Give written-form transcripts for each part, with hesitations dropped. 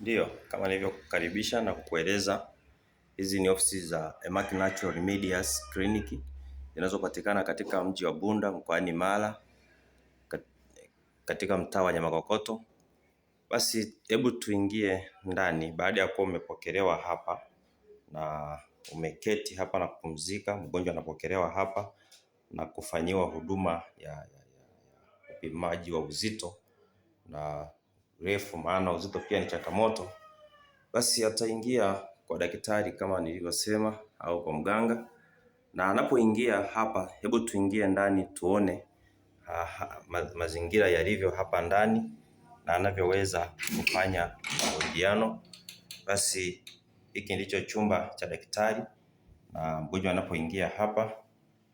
Ndiyo, kama nilivyokukaribisha na kukueleza, hizi ni ofisi za Emaki Natural Remedies Clinic zinazopatikana katika mji wa Bunda mkoani Mara katika mtaa wa Nyamakokoto. Basi hebu tuingie ndani baada ya kuwa umepokelewa hapa na umeketi hapa na kupumzika. Mgonjwa anapokelewa hapa na kufanyiwa huduma ya upimaji wa uzito na urefu, maana uzito pia ni changamoto. Basi ataingia kwa daktari kama nilivyosema, au kwa mganga, na anapoingia hapa, hebu tuingie ndani tuone mazingira yalivyo hapa ndani na anavyoweza kufanya mahojiano. Basi hiki ndicho chumba cha daktari, na mgonjwa anapoingia hapa,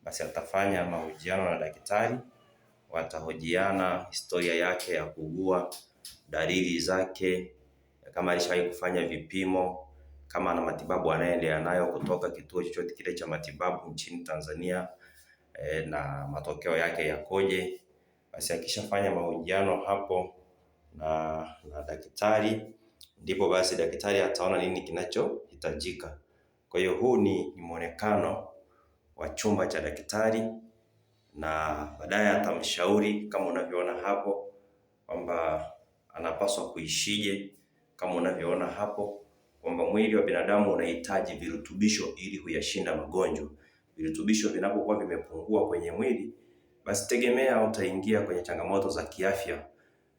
basi atafanya mahojiano na daktari, watahojiana historia yake ya kuugua, dalili zake, kama alishawahi kufanya vipimo, kama ana matibabu anaendelea nayo kutoka kituo chochote kile cha matibabu nchini Tanzania na matokeo yake yakoje. Basi akishafanya mahojiano hapo na daktari, ndipo basi daktari ataona nini kinachohitajika. Kwa hiyo huu ni muonekano wa chumba cha daktari, na baadaye atamshauri kama unavyoona hapo kwamba anapaswa kuishije, kama unavyoona hapo kwamba mwili wa binadamu unahitaji virutubisho ili kuyashinda magonjwa. Virutubisho vinapokuwa vimepungua kwenye mwili, basi tegemea utaingia kwenye changamoto za kiafya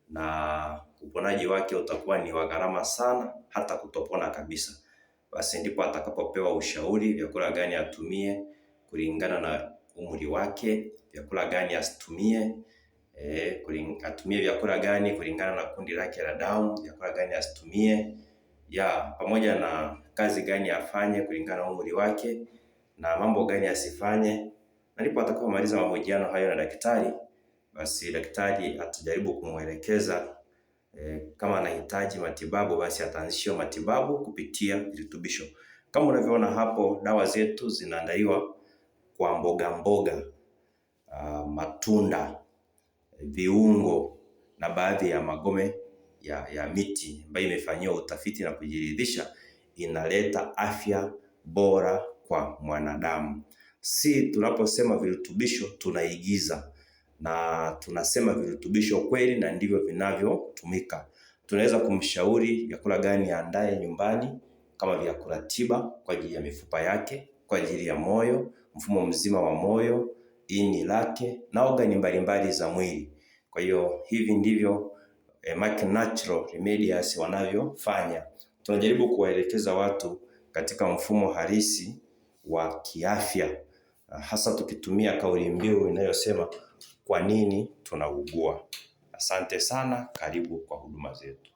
na uponaji wake utakuwa ni wa gharama sana, hata kutopona kabisa. Basi ndipo atakapopewa ushauri vyakula gani atumie kulingana na umri wake, vyakula gani asitumie, atumie vyakula gani kulingana na kundi lake la damu, vyakula gani asitumie, ya pamoja na kazi gani afanye kulingana na umri wake na mambo gani asifanye. Na ndipo atakapomaliza mahojiano hayo na daktari, basi daktari atajaribu kumwelekeza kama anahitaji matibabu basi ataanzishiwa matibabu kupitia virutubisho. Kama unavyoona hapo, dawa zetu zinaandaliwa kwa mboga mboga, matunda, viungo na baadhi ya magome ya miti ambayo imefanyiwa utafiti na kujiridhisha inaleta afya bora kwa mwanadamu. Si tunaposema virutubisho tunaigiza na tunasema virutubisho kweli na ndivyo vinavyotumika. Tunaweza kumshauri vyakula gani aandae nyumbani kama vyakula tiba kwa ajili ya mifupa yake, kwa ajili ya moyo, mfumo mzima wa moyo, ini lake na ogani mbalimbali za mwili. Kwa hiyo hivi ndivyo Mark Natural Remedies wanavyofanya. Tunajaribu kuwaelekeza watu katika mfumo halisi wa kiafya, hasa tukitumia kauli mbiu inayosema kwa nini tunaugua. Asante sana, karibu kwa huduma zetu.